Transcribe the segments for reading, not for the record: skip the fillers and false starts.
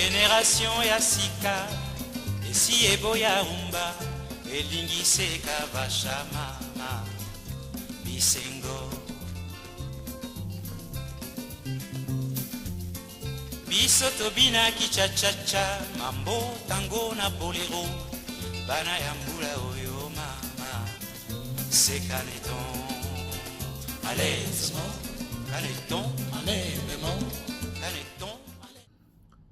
Generation ya sika esi eboya rumba elingi seka vasha mama bisengo. Biso tobinaki cha-cha-cha mambo tango na bolero bana ya mbula oyo mama se caneton allez caneton Allez, caneton.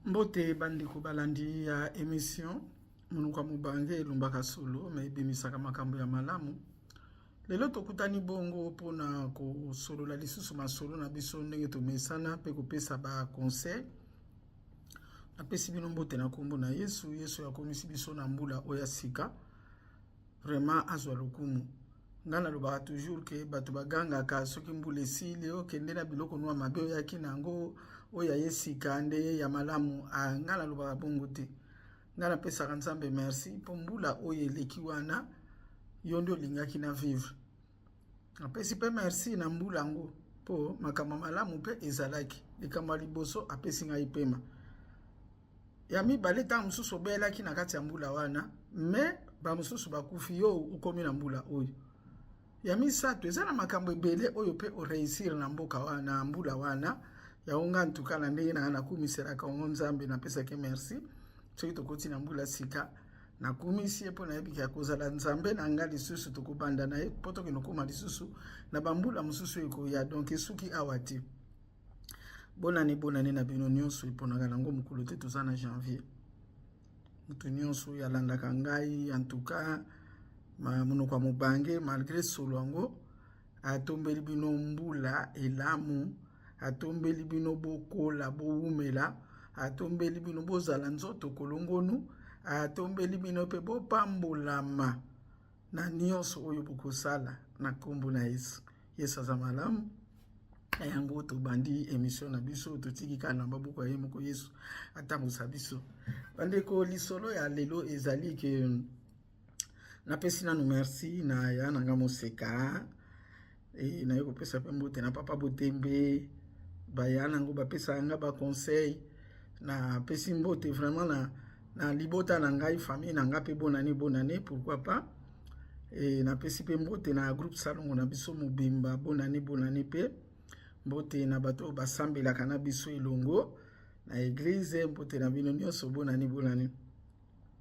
Mbote bandeko balandi ya emission monoko ya mobange elumbaka solo me ebimisaka makambo ya malamu. Lelo tokutani bongo mpona kosolola lisusu masolo na biso ndenge tomesana mpe kopesa ba conseil. Napesi bino mbote na nkombo na Yesu. Yesu akomisi biso na mbula oyo ya sika, vraiment azwa lokumu. Ngai nalobaka toujours ke bato bagangaka soki mbula esili, okende na biloko nwa mabe oyaki na yango, oyo aye sika nde ya malamu. Ah, ngai nalobaka bongo te. Ngai napesaka Nzambe merci mpo mbula oyo eleki wana yo nde olingaki na vivre. Napesi mpe merci na mbula yango mpo makambo malamu mpe ezalaki. Likambo ya liboso apesi ngai pema. Ya mibale, ntango mosusu obelaki na kati ya mbula wana, me bamosusu bakufi, yo okomi na mbula oyo. Ya misato, eza na makambo ebele oyo mpe oreusir na mboka wana, na mbula wana. Yango nga ntuka na ndenge na nakumiselaka yango Nzambe, napesaki merci. Soki tokoti na mbula sika, nakumisi ye mpo nayebiki ya kozala Nzambe na nga lisusu, tokobanda na ye mpo tokende kokoma lisusu na bambula mosusu ekoya. Donc esuki awa te. Bonane bonane na bino nyonso, eponaka nango mokolo te, toza na janvier. Moto nyonso oyo alandaka ngai, en tout cas monoko ya mobange malgré solo yango atombeli bino mbula elamu, atombeli bino bokola bowumela, atombeli bino bozala nzoto kolongonu, atombeli bino mpe bopambolama na nyonso oyo bokosala na nkombo na Yesu. Yesu aza malamu. Na yango tobandi emission na biso, totiki kaka na maboko ya ye moko Yesu atambusa biso. Bandeko, lisolo ya lelo ezali ke napesi nanu merci na ya na nga moseka, e naye kopesa mpe mbote na papa Botembe, baya nango bapesaka nga ba conseil. Napesi mbote vraiment na libota na ngai, famille na nga mpe bonane bonane, pourquoi pas. E napesi mpe mbote na groupe Salongo na biso mobimba, bonane bonane, mpe mbote na bato oyo basambelaka na biso elongo na eglise, mbote na bino nyonso, bonane bonane.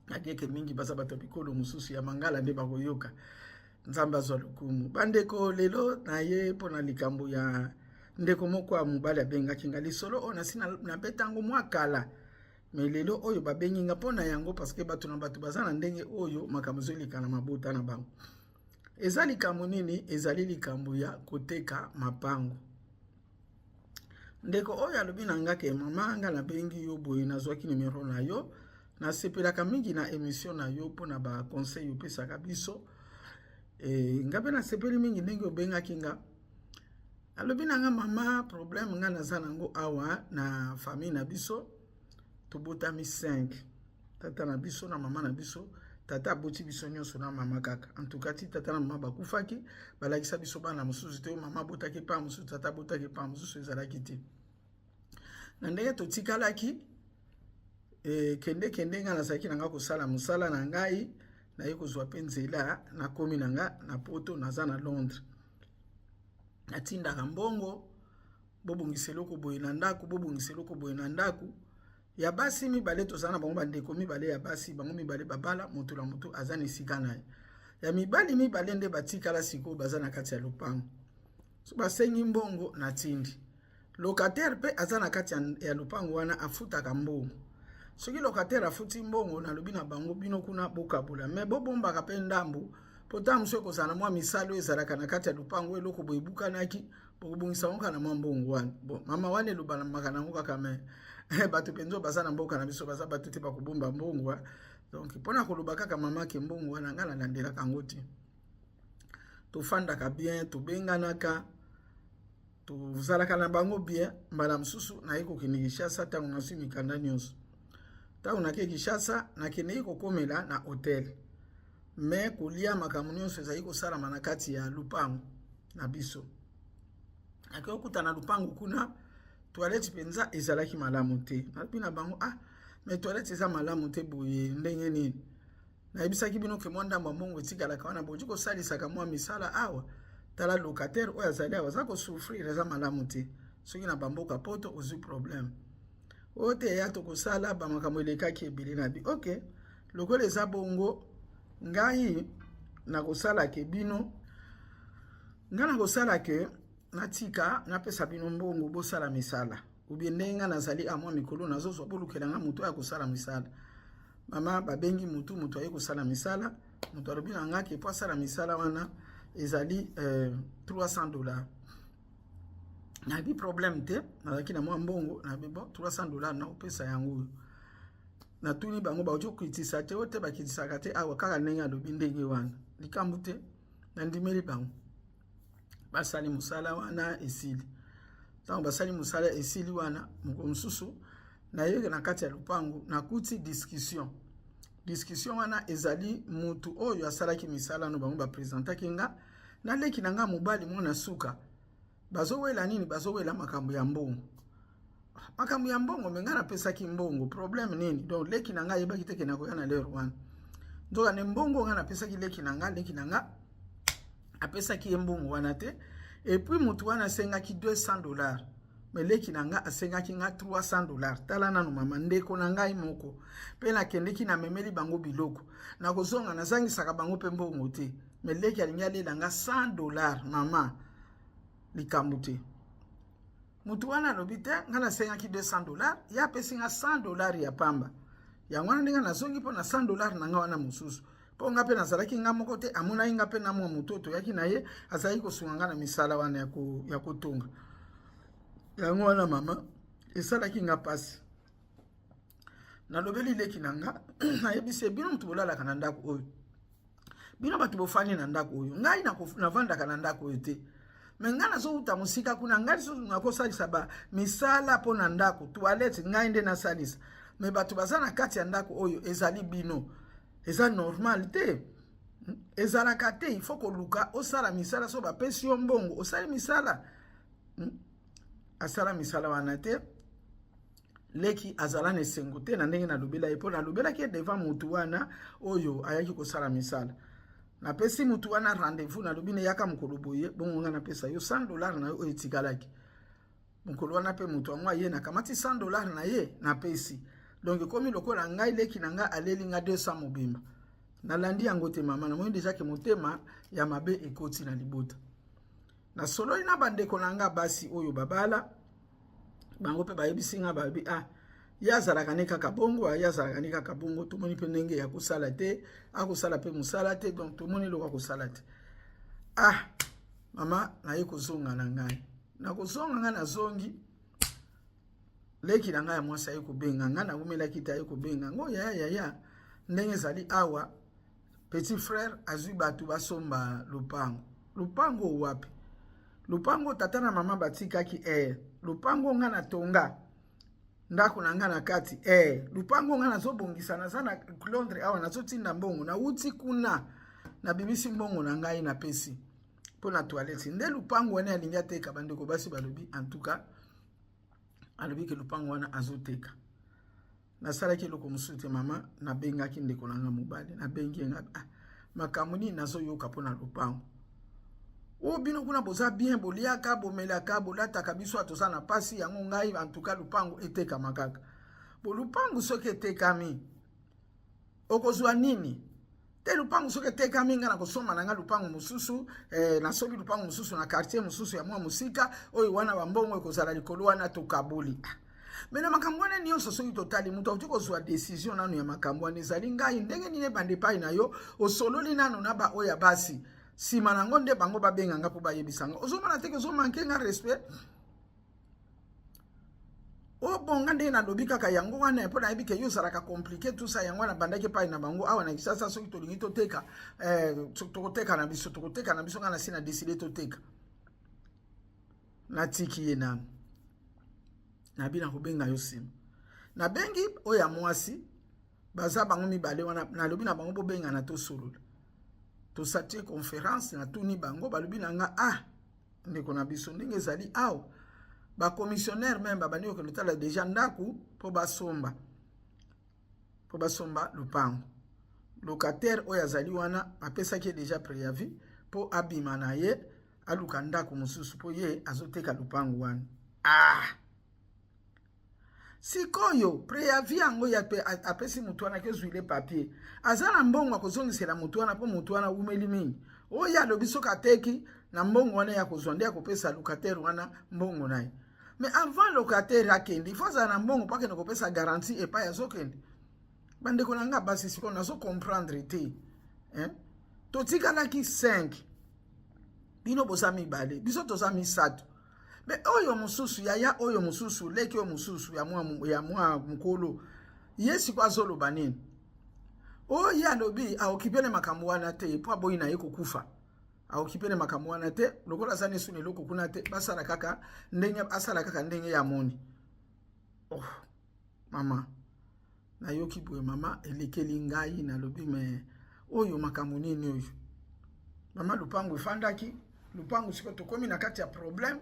Nakeke mingi baza bato ya bikolo mosusu ya mangala nde bakoyoka. Nzambe azwa lokumu. Bandeko, lelo na ye mpona likambo ya ndeko moko ya mobali abengaki nga. Lisolo oyo nasi nabeta yango mwa kala, me lelo oyo babengi nga mpona yango parce que bato na bato baza na ndenge oyo makambo ezoleka na mabota na bango. Eza likambo nini? Ezali likambo ya koteka mapango. Ndeko oyo alobi na nga ke mama, nga nabengi yo boye, nazwaki numero na yo, nasepelaka mingi na emission na yo mpona ba conseil opesaka biso. E, nga mpe nasepeli mingi ndenge obengaki nga. Alobi na nga, mama, problème nga naza nango awa na famille na biso, tobotami 5, tata na biso na mama na biso. Tata aboti biso nyonso na mama kaka. En tout cas ti tata na mama bakufaki, balakisa biso bana mosusu te. Mama abotaki pa mosusu, tata abotaki pa mosusu, ezalaki te. Na ndenge totikalaki, e, kende kende, nga nazalaki na nga kosala mosala na ngai, naye kozwa mpe nzela, nakomi na nga na poto, naza na Londres. Natindaka mbongo, bobongisa eloko boye na ndako, bobongisa eloko boye na ndako. Ya basi mibale tozala na bango, bandeko mibale ya basi, bango mibale babala, moto na moto aza na esika na ye. Ya mibali mibale nde batikala sikoyo, baza na kati ya lopango. So basengi mbongo, natindi. Locataire mpe aza na kati ya lopango wana, afutaka mbongo. Soki locataire afuti mbongo, nalobi na bango, bino kuna bokabola, me bobombaka mpe ndambu, mpo ntango mosusu ekozala na mwa misalo ezalaka na kati ya lopango, eloko boye ebukanaki, bokobongisa yango kaka na mwa mbongo wana. Bon, mama wana elobanamaka nango kaka, me bato mpenza oyo baza na mboka na biso baza bato te bakobomba mbongo. Donc mpona koloba kaka mama ke mbongo wana ngai nalandelaka yango te. Tofandaka bien, tobenganaka, tozalaka na bango bien. Mbala mosusu naye kokende Kinshasa ntango nazwi mikanda nyonso. Ntango nake Kinshasa, nakendeki kokomela na hotel, me kolia makambo nyonso ezali kosalama na kati ya lupango na biso. Nake kokuta na lupango kuna, toilette mpenza ezalaki malamu te. Nalobi na bango, ah, Mais toilette eza malamu te boye ndenge nini? Nayebisaki bino ke mwa ndambo ya mbongo etikalaka wana, bokoki kosalisaka mwa misala awa. Tala locataire oyo azali awa aza kosouffrir, eza malamu te. Soki na bamboka poto ozwi problème oyo te, ya tokosala bamakambo elekaki ebele na bi. Ok, lokola eza bongo, ngai nakosala ke bino, ngai nakosala ke natika napesa bino mbongo bosala misala, ubie ndenge ngai nazali a mwa mikolo nazozwa, bolukela ngai moto oyo akosala misala. Mama, babengi motu, moto aye kosala misala. Moto alobi na ngai ke po asala misala wana ezali $300. Nayebi problème te, nazalaki na mwa mbongo, nayebi bon, $300 nakopesa yango oyo. Natuni bango, bauti kokitisa te? Oyo te, bakitisaka te awa, kaka ndenge alobi ndenge wana, likambo te. Nandimeli bango, basali mosala wana, esili. Ntango basali mosala esili wana, mokolo mosusu nayeke na kati ya lopango, nakuti discussion. Discussion wana ezali mutu oyo asalaki misala no, bango bapresentaki nga na leki na nga mobali mwana suka. Bazowela nini? Bazowela makambo ya mbongo, makambo ya mbongo. Me ngai napesaki mbongo, problème nini? Donc leki na ngai ayebaki te ke nakoya na l'heure wana. Nzoka nde mbongo ngai napesaki leki na nga, leki na nga apesaki ye mbongo wana te. Et puis motu wana asengaki $200, me leki na nga asengaki nga $300. Tala nanu mama, ndeko na ngai moko mpe nakendeki, namemeli bango biloko, nakozonga nazangisaka bango mpe mbongo te, me leki alingi alela nga $100. Mama, likambo te. Motu wana alobi te, ngai nasengaki $200, ye apesi nga $100 ya pamba. Yango wana ndenge nazongi mpo na $100 na nga wana mosusu, mpo nga mpe nazalaki nga moko te. Amonaki nga mpe na mwa motu oyo toyaki na ye, azalaki kosunga nga na misala wana ya kotonga. Yango wana mama, esalaki nga mpasi. Nalobeli leki na nga, nayebisi ye: bino motu bolalaka na ndako oyo, bino bato bofandi na ndako oyo, ngai navandaka na ndako oyo te. Me ngai nazowuta mosika kuna, ngai lisusu nakosalisa ba misala mpo na ndako, toilette ngai nde nasalisa, me bato baza na kati ya ndako oyo ezali bino. Eza normal te, ezalaka te. Il faut koluka osala misala. So bapesi yo mbongo, osali misala. Asala misala wana te. Leki azala na esengo te na ndenge nalobela ye, mpo nalobelaki ye devant motu wana oyo ayaki kosala misala. Napesi motu wana rendez-vous, nalobi ne yaka mokolo boye, bongo ngai napesa yo $100 na yo oyo etikalaki. Mokolo wana mpe moto yango aye, nakamati $100 na ye, napesi. Donc ekomi lokola ngai leki na ngai aleli nga 200 mobimba. Nalandi yango te mama, namoni déjà ke motema ya mabe ekoti na libota. Nasololi na bandeko na nga basi oyo babala, bango mpe bayebisi nga, balobi: ah, ye azalaka ne kaka bongo, ye azalaka ne kaka bongo. Tomoni mpe ndenge ya kosala te, akosala mpe mosala te, donc tomoni eloko akosala te. Ah mama, naye kozonga na ngai, nakozonga ngai, nazongi, leki na ngai ya mwasi aye kobenga ngai. Nakomelaki te, aye kobenga ngo: yaya, yaya, ndenge ezali awa, petit frère azwi bato basomba lopango. Lopango wapi? Lopango tata na mama batikaki. Lopango nga na tonga ndako na nga na kati. Lopango nga nazobongisa, naza na Londres awa, nazotinda mbongo, nawuti kuna, nabimisi mbongo na ngai, napesi mpo na toilette. Nde lupango wana alingi ateka. Bandeko basi balobi, en tout cas alobi ke lupango wana azoteka. Nasalaki eloko mosusu te mama, nabengaki ndeko na nga mobali. Nabengi ye nga: ah, makambo nini nazoyoka mpo na lupango oyo? Bino kuna boza bien, boliaka, bomelaka, bolataka, biso toza na pasi. Yango ngai en tout cas lupango etekama kaka bo. Lupango soki etekami, okozwa nini? Te, lupango soki etekami, ngai nakosomba na ngai lupango mosusu. Nasombi lupango mosusu na quartier mosusu ya mwa mosika oyo wana, bambongo ekozala likolo wana, tokaboli. Ah. Me na makambo wana nyonso, soki totali, moto akoki kozwa décision nanu ya makambo wana ezali ngai. Ndenge nini ebanda epai na yo? Osololi nanu na baoyo ya basi, nsima nango nde bango babenga nga mpo bayebisa nga. Ozomona teke ozomanke nga respect. Obonga ndenge nalobi kaka yango wana, mpo nayebi ke yo ozalaka compliqué, tout ça. Yango wana bandaki epai na bango awa na Kinshasa. Soki tolingi toteka, tokoteka na biso, tokoteka na biso. Ngai nasi na décider toteka. Natiki ye nanu, nabi nakobenga yo nsima. Nabengi oyo ya mwasi, baza bango mibale wana. Nalobi na bango bobengana, tosolola, tosatie conférence. Natuni bango, balobi na nga: ah, ndeko na biso, ndenge ezali awa, bacommissionnaire même babandi kokende otala déjà ndako mpo basomba. mpo basomba lupango. Locataire oyo azali wana apesaki ye deja préavis mpo abima na ye aluka ndako mosusu mpo ye azoteka lupango wana. Ah! Sikoyo préavis yango ya pe apesi motu wana ke ozwile papier, aza na mbongo akozongisela motu wana mpo motu wana awumeli mingi. Oyo alobi soki ateki na mbongo wana ya kozwa nde akopesa locataire wana mbongo na ye. Mais avant locataire akende, il faut azala na mbongo mpo akende kopesa garantie epai azokende. Bandeko na nga basi, sikoyo nazo comprendre te, hein? Totikalaki 5, bino boza mibale, biso toza misato. Me oyo mosusu yaya, oyo mosusu leki, oyo mosusu ya mwa mokolo, ye sikoyo azoloba nini? Oyo ye alobi aokipele makambo wana te mpo aboyi na ye kokufa. Aokipele makambo wana te lokola aza nesu na eloko kuna te, basala kaka ndenge asala kaka ndenge ya moni. Oh, mama, nayoki boye mama, elekeli ngai, nalobi me oyo makambo nini oyo mama? Lupango efandaki lupango, sikoyo tokomi na kati ya problème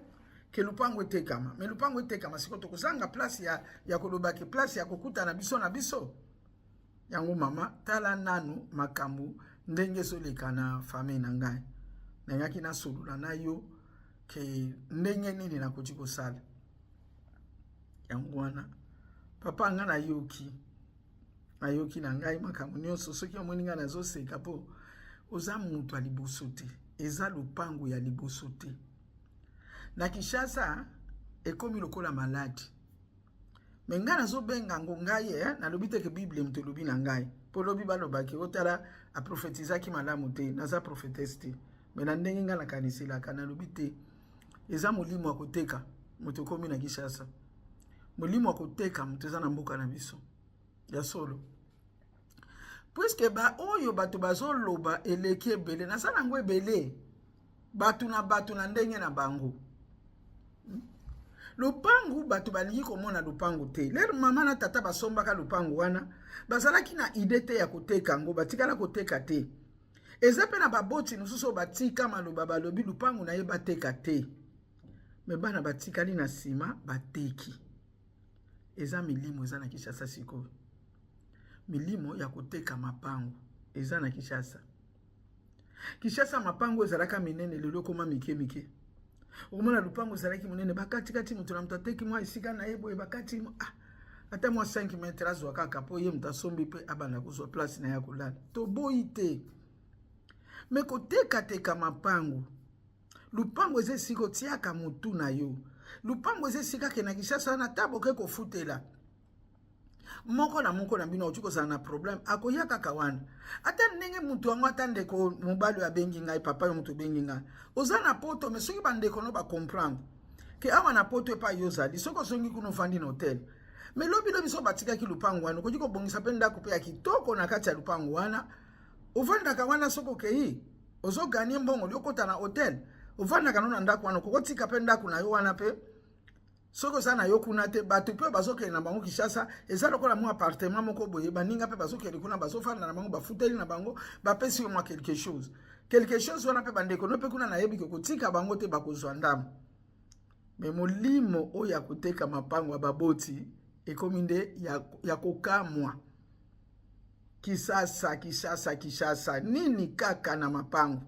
ke lupango etekama. Me lupango etekama, sikoyo tokozanga place ya koloba ke place ya kokutana biso na biso. Yango mama, tala nanu makambo ndenge ezoleka na famille na ngai. Nayaki nasolola na yo ke ndenge nini nakoki kosala yango wana. Papa, nga nayoki na ngai makambo nyonso. Soki omoni ngai nazoseka, mpo oza moto ya liboso te, eza lupango ya liboso te na Kinshasa. Ekomi lokola maladi. Me ngai nazobenga yango ngai, nalobi te ke Bible moto elobi na ngai, mpo lobi balobaki otala aprofetizaki malamu te. Naza prophétesse te, me na ndenge ngai nakaniselaka, nalobi te eza molimo ya koteka moto ekomi na Kinshasa. Molimo ya koteka moto eza na mboka na biso ya solo, puisque baoyo bato bazoloba eleki ebele, naza nango ebele, bato na bato na ndenge na bango. Lupangu, bato balingi komona lupangu te. Lere mama na tata basombaka lupangu wana, bazalaki na idée te ya koteka yango, batikala koteka te. Eza mpe na baboti mosusu oyo batika maloba, balobi lupangu na ye bateka te, me bana batikali na nsima bateki. Eza milimo eza na Kinshasa sikoyo, milimo ya koteka mapangu eza na Kinshasa. Kinshasa, mapango ezalaka minene, lelo ekoma mike mike. Okomona lupango ezalaki monene, bakatikati, moto na moto ateki mwa esika na ye boye, bakati, ah, ata mwa 5 mètre azwa kaka mpo ye moto asombi mpe abanda kozwa place na ye ya kolala. Toboyi te, me kotekateka mapango, lupango eza esika otiaka motu na yo. Lupango eza esika ke na Kinshasa wana, ata boke kofutela, moko na moko na bino akoki kozala na problème, akoya kaka wana. Ata ndenge moto yango, ata ndeko mobali oyo abengi ngai papa, yo moto obengi ngai, oza na poto, me soki bandeko no bacomprendre ke awa na poto epai yo ozali, soki ozongi kuna ofandi na hotel, me lobilobi so batikaki lupango wana, okoki kobongisa mpe ndako mpe ya kitoko na kati ya lupango wana, ovandaka wana. Soki okei ozoganye mbongo, li okota na hotel, ovandaka no na ndako wana, okokotika mpe ndako na yo wana. Mpe soki oza na yo kuna te, bato mpe bazokende na bango Kinshasa, eza lokola mwa appartement moko boye, baninga mpe bazokende kuna, bazofanda na bango, bafuteli na bango, bapesi yo mwa quelque chose, quelque chose wana. Mpe bandeko no mpe kuna, nayebi ke kotika bango te, bakozwa ndambo. Me molimo oyo ya koteka mapango ya baboti ekomi nde ya kokamwa. Kisasa, Kinshasa, Kinshasa, nini kaka na mapango?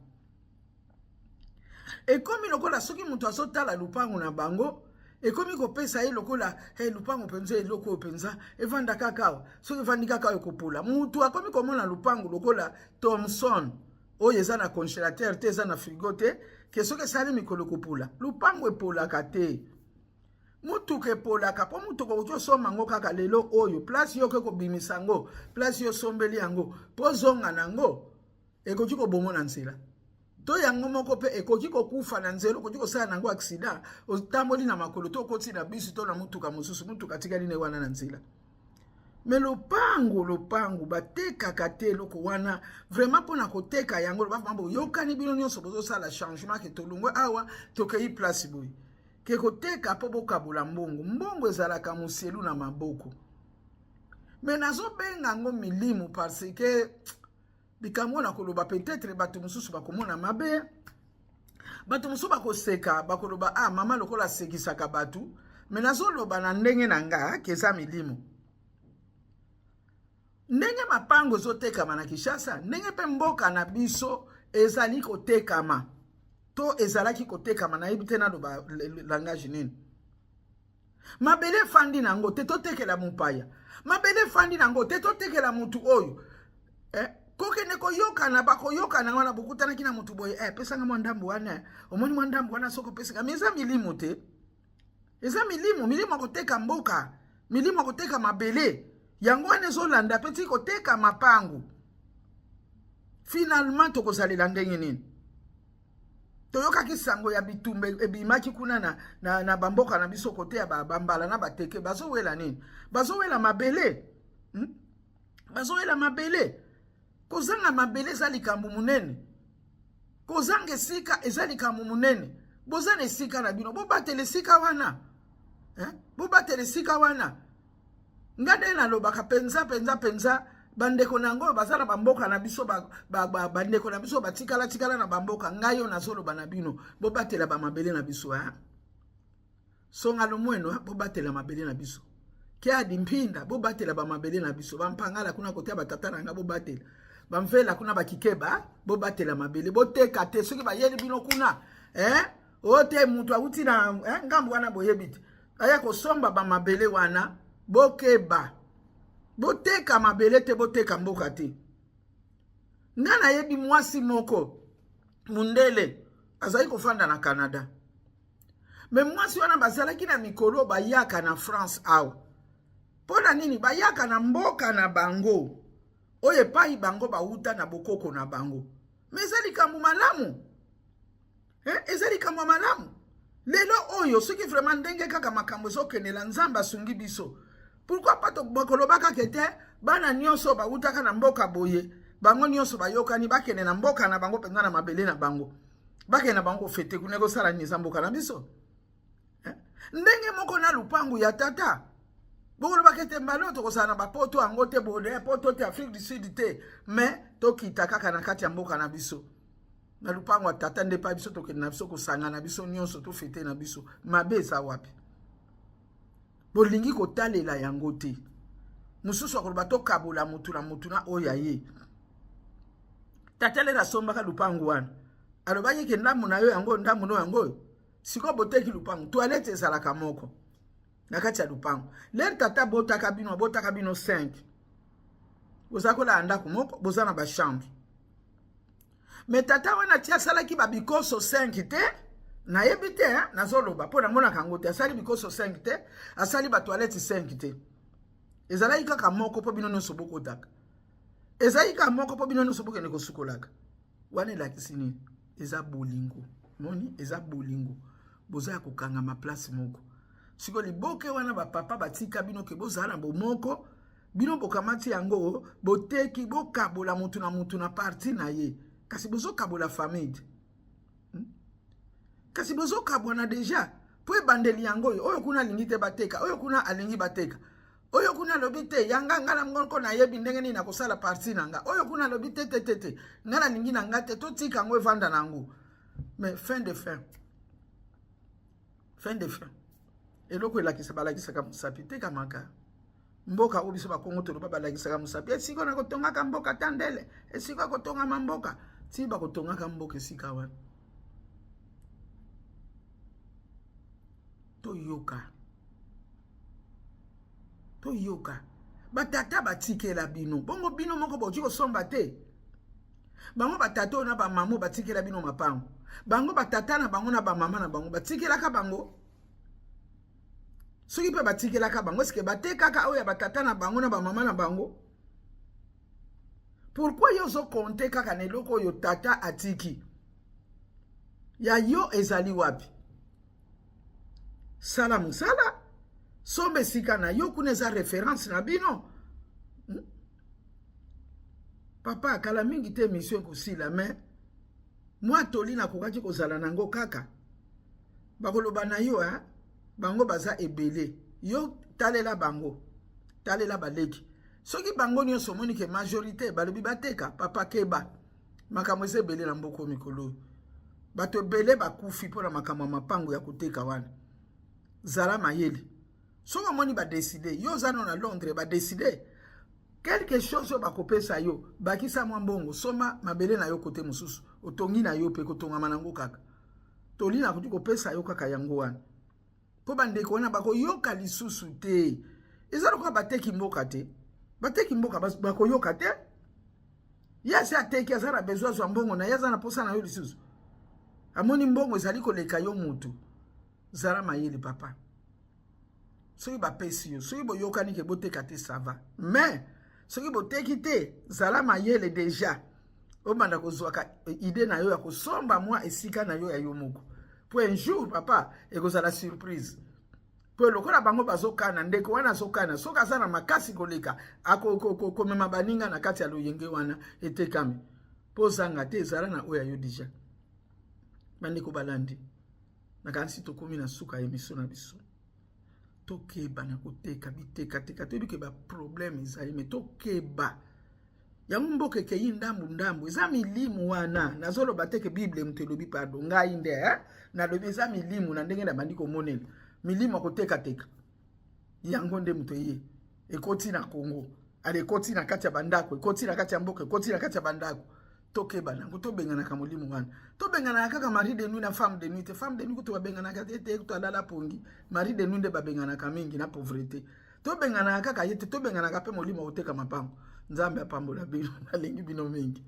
Ekomi lokola soki moto azotala lupango na bango, ekomi kopesa ye lokola, hey, lupango mpenza, eloko oyo mpenza evanda kaka awa, soki evandi kaka oyo ekopola. Motu akomi komona lupango lokola Thomson oyo eza na congélateur te, eza na frigo te, ke soki esali mikolo ekopola. Lupango epolaka te, mutuka epolaka, mpo mutuka okoki osomba yango kaka lelo oyo, place yo okoki kobimisa yango, place yo osombeli yango mpo ozonga na yango, ekoki kobongo na nzela, to yango moko mpe ekoki kokufa na nzela. Okoki kosala nango accident, otamboli na makolo to okoti na bisi to na mutuka mosusu, mutuka atikali ne wana na nzela. Me lopango, lopango batekaka te. Eloko wana vraiment, mpona koteka yango, loba boyokani bino nyonso, bozosala changement ke tolongwe awa, tokei place boye, ke koteka mpo bokabola mbongo. Mbongo ezalaka moselu na maboko. Me nazobenga yango milimu parce que likambo na koloba, peut-être bato mosusu bakomona mabe, bato mosusu bakoseka, bakoloba: "Ah, mama lokola asekisaka bato." Me nazoloba na ndenge na nga ke eza milimo. Ndenge mapango ezotekama na Kinshasa, ndenge mpe mboka na biso ezali kotekama to ezalaki kotekama, nayebi te naloba langage nini. Mabele efandi na yango te, totekela mopaya. Mabele efandi na yango te, totekela mutu oyo. Eh, kokende koyokana, bakoyokana wana bokutanaki na mutu boye, eh, pesanga mwa ndambo wana, omoni mwa ndambo wana soki opesaka, mais eza milimo te. Eza milimo, milimo ya koteka mboka, milimo ya koteka mabele. Yango wana ezolanda pe ti koteka mapangu. Finalement tokozalela ndenge nini? Toyokaki sango ya bitumba ebimaki kuna na bamboka na biso kote ya bambala na bateke. Bazowela nini? Bazowela mabele. Bazowela mabele. Kozanga mabele eza likambo monene. Kozanga esika eza likambo monene. Boza na esika na bino, bobatela esika wana. Bobatela esika wana. Nga nde nalobaka penza penza penza bandeko na yango baza na bamboka na biso, bandeko na biso batikala tikala na bamboka. Ngai oyo nazoloba na bino, bobatela ba mabele na biso, hein? Songa lomweno, hein? Bobatela mabele na biso. Kiadi mpinda, bobatela ba mabele na biso. Bampangala kuna kotia batata na nga, bobatela. Bamvela kuna bakikeba, bobatela mabele. Boteka te soki bayeli bino kuna, hein? Ote mutu awuti na, hein? Ngambo wana boyebi te. Aya kosomba ba mabele wana, bokeba. Boteka mabele te, boteka mboka te. Nga nayebi mwasi moko mundele azali kofanda na Canada. Me mwasi wana bazalaki na mikolo bayaka na France awa. Pona nini bayaka na mboka na bango oyo epai bango bauta na bokoko na bango? Me eza likambo malamu. Eza likambo malamu. Lelo oyo soki vraiment ndenge kaka makambo ezokendela, Nzambe asungi biso. Pourquoi pas bakoloba kaka ete bana nyonso bautaka na mboka boye, bango nyonso bayokani bakende na mboka na bango mpenza na mabele na bango. Bakende na bango kofete kuna, ekosala nini eza mboka na biso? Ndenge moko na lupangu ya tata. Bokolobaka ete mbala oyo tokozala na bapoto yango te, boye poto te, Afrique du Sud te, mais tokita kaka na kati ya mboka na biso. Na lupango ya tata nde pa biso tokende na biso kosanga na biso nyonso, tofete na biso. Mabe eza wapi? Bolingi kotalela yango te. Mosusu akoloba tokabola mutu na mutu na oyo aye. Tata lera asombaka lupango wana. Alobaki ke ndambo na yo yango, ndambo na yo yango oyo. Sikoyo boteki lupango, toilette ezalaka moko na kati ya lupango. Lere tata abotaka bino, abotaka bino 5. Boza kolala ndako moko, boza na ba chambre. Mais tata wana ti asalaki ba bikoso 5 te, nayebi te, hein, nazoloba mpo namonaka yango te. Asali bikoso 5 te, asali ba toilette 5 te. Ezalaki kaka moko mpo bino nyonso bokotaka. Ezalaki kaka moko mpo bino nyonso bokende kosukolaka. Wana elakisi nini? Eza bolingo. Moni, eza bolingo. Boza ya kokangama place moko. Siko liboke wana ba papa batika bino ke bozala na bomoko, bino bokamati yango, boteki, bokabola mutu na mutu na parti na ye. Kasi bozokabola famille. Kasi bozokabwana deja. Po ebandeli yango oyo, oyo kuna alingi te bateka, oyo kuna alingi bateka. Oyo kuna alobi te, yanga nga na ngoko nayebi ndenge nini nakosala parti na nga. Oyo kuna alobi te, te, te, te. Nga nalingi na nga te, totika yango evanda na yango. Mais fin de fin. Fin de fin. Eloko elakisa, balakisaka mosapi te kamaka. Mboka oyo biso bakongo toloba balakisaka mosapi. Esika na kotongaka mboka tandele. Esika kotongama mboka. Ti bakotongaka mboka esika wana. Toyoka. Toyoka. Batata batikela bino. Bongo bino moko bokoki kosomba te. Bango batata oyo na ba mama batikela bino mapango. Bango batata na bango na ba mama na bango batikelaka bango. Soki pe batikelaka bango, est-ce que batekaka oyo ya batata na bango na ba mama na bango? Pourquoi yo ozo compter kaka na eloko oyo tata atiki? Ya yo ezali wapi? Sala mosala, somba esika na yo, kuna eza référence na bino. Papa, kala mingi te émission ekosila, mais mwa toli nakokaki kozala nango kaka. Bakoloba na yo, hein? Bango baza ebele. Yo talela bango, talela baleki. Soki bango nyonso omoni ke majorité balobi bateka, papa keba. Makambo eza ebele na mboka mikolo. Bato ebele bakufi mpona makambo ya mapango ya koteka wana. Zala mayele. Soki omoni ba décider, yo oza no na Londres, ba décider. Quelque chose oyo bakopesa yo, bakisa mwa mbongo, soma mabele na yo kote mosusu, otongi na yo mpe kotongama nango kaka. Toli nakoki kopesa yo kaka yango wana, mpo bandeko wana bakoyoka lisusu te. Eza lokola bateki mboka te, bateki mboka bakoyoka te. Ye asi ateki, aza na besoin azwa mbongo na ye, aza na mposa na yo lisusu. Amoni mbongo ezali koleka yo mutu. Zala mayele, papa. Soki bapesi yo, soki boyokani ke boteka te, ça va. Mais soki boteki te, zala mayele déjà, obanda kozwaka idée na yo ya kosomba mwa esika na yo ya yo moko, po un jour, papa, ekozala surprise. Mpo lokola bango bazokana, ndeko wana azokana, soki aza na makasi koleka, akomema baninga na kati ya loyenge wana etekami. Mpo ozanga te, ezala na oyo ya yo déjà. Bandeko balandi, nakanisi tokómi na suka ya émission na biso. Tokeba na koteka bitekateka. Toyebi ke baproblème ezali, mais tokeba. Yango mboka ekei ndambu ndambu, eza milimu wana. Nazoloba te ke Bible moto elobi, pardon, ngai nde eh? Nalobi eza milimu na ndenge nabandi komonela milimu ya kotekateka. Yango nde moto eye ekoti na Congo, ale ekoti na kati ya bandako, ekoti na kati ya mboka, ekoti na kati ya bandako. Tokeba nango, tobenganaka molimo wana. Tobenganaka kaka mari de nuit na femme de nuit te. Femme de nuit kutu babenganaka te te, kutu alala pongi. Mari de nuit nde babenganaka mingi na pauvreté. Tobenganaka kaka ye te, tobenganaka mpe molimo akoteka mapango. Nzambe apambola bino, nalingi bino mingi.